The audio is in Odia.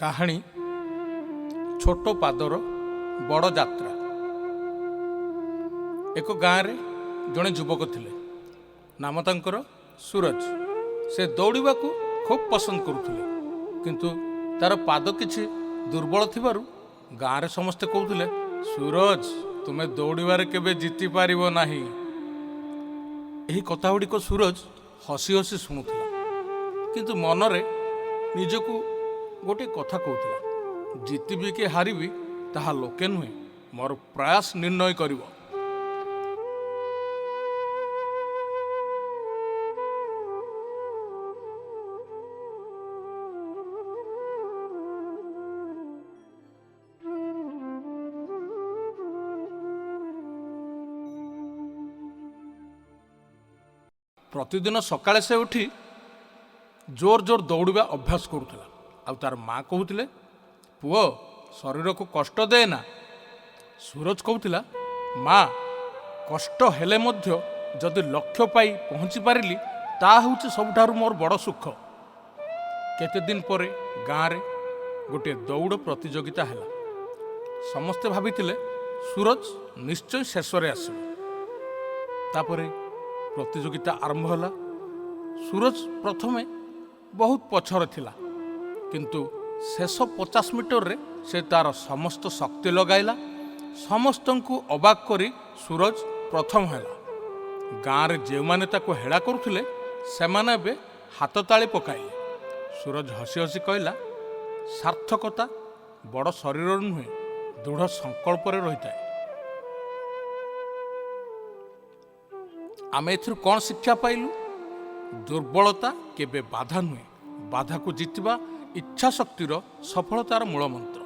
କାହାଣୀ ଛୋଟ ପାଦର ବଡ଼ ଯାତ୍ରା। ଏକ ଗାଁରେ ଜଣେ ଯୁବକ ଥିଲେ, ନାମ ତାଙ୍କର ସୁରଜ। ସେ ଦୌଡ଼ିବାକୁ ଖୁବ୍ ପସନ୍ଦ କରୁଥିଲେ, କିନ୍ତୁ ତାର ପାଦ କିଛି ଦୁର୍ବଳ ଥିବାରୁ ଗାଁରେ ସମସ୍ତେ କହୁଥିଲେ, "ସୁରଜ, ତୁମେ ଦୌଡ଼ିବାରେ କେବେ ଜିତି ପାରିବ ନାହିଁ।" ଏହି କଥା ଗୁଡ଼ିକ ସୁରଜ ହସି ହସି ଶୁଣୁଥିଲା, କିନ୍ତୁ ମନରେ ନିଜକୁ ଗୋଟିଏ କଥା କହୁଥିଲା, "ଜିତିବି କି ହାରିବି ତାହା ଲୋକେ ନୁହେଁ, ମୋର ପ୍ରୟାସ ନିର୍ଣ୍ଣୟ କରିବ।" ପ୍ରତିଦିନ ସକାଳେ ସେ ଉଠି ଜୋର ଜୋର ଦୌଡ଼ିବା ଅଭ୍ୟାସ କରୁଥିଲା। ଆଉ ତାର ମା କହୁଥିଲେ, "ପୁଅ, ଶରୀରକୁ କଷ୍ଟ ଦେ ନା।" ସୁରଜ କହୁଥିଲା, "ମା, କଷ୍ଟ ହେଲେ ମଧ୍ୟ ଯଦି ଲକ୍ଷ୍ୟ ପାଇ ପହଞ୍ଚି ପାରିଲି, ତାହା ହେଉଛି ସବୁଠାରୁ ମୋର ବଡ଼ ସୁଖ।" କେତେ ଦିନ ପରେ ଗାଁରେ ଗୋଟିଏ ଦୌଡ଼ ପ୍ରତିଯୋଗିତା ହେଲା। ସମସ୍ତେ ଭାବିଥିଲେ ସୁରଜ ନିଶ୍ଚୟ ଶେଷରେ ଆସିବ। ତାପରେ ପ୍ରତିଯୋଗିତା ଆରମ୍ଭ ହେଲା। ସୁରଜ ପ୍ରଥମେ ବହୁତ ପଛରେ ଥିଲା, କିନ୍ତୁ ଶେଷ 50 ମିଟରରେ ସେ ତାର ସମସ୍ତ ଶକ୍ତି ଲଗାଇଲା। ସମସ୍ତଙ୍କୁ ଅବାକ୍ କରି ସୁରଜ ପ୍ରଥମ ହେଲା। ଗାଁରେ ଯେଉଁମାନେ ତାକୁ ହେଳା କରୁଥିଲେ, ସେମାନେ ଏବେ ହାତ ତାଳି ପକାଇଲେ। ସୁରଜ ହସି ହସି କହିଲା, "ସାର୍ଥକତା ବଡ଼ ଶରୀରରୁ ନୁହେଁ, ଦୃଢ଼ ସଂକଳ୍ପରେ ରହିଥାଏ।" ଆମେ ଏଥିରୁ କ'ଣ ଶିକ୍ଷା ପାଇଲୁ? ଦୁର୍ବଳତା କେବେ ବାଧା ନୁହେଁ। ବାଧାକୁ ଜିତିବା ଇଚ୍ଛା ଶକ୍ତିର ସଫଳତାର ମୂଳ ମନ୍ତ୍ର।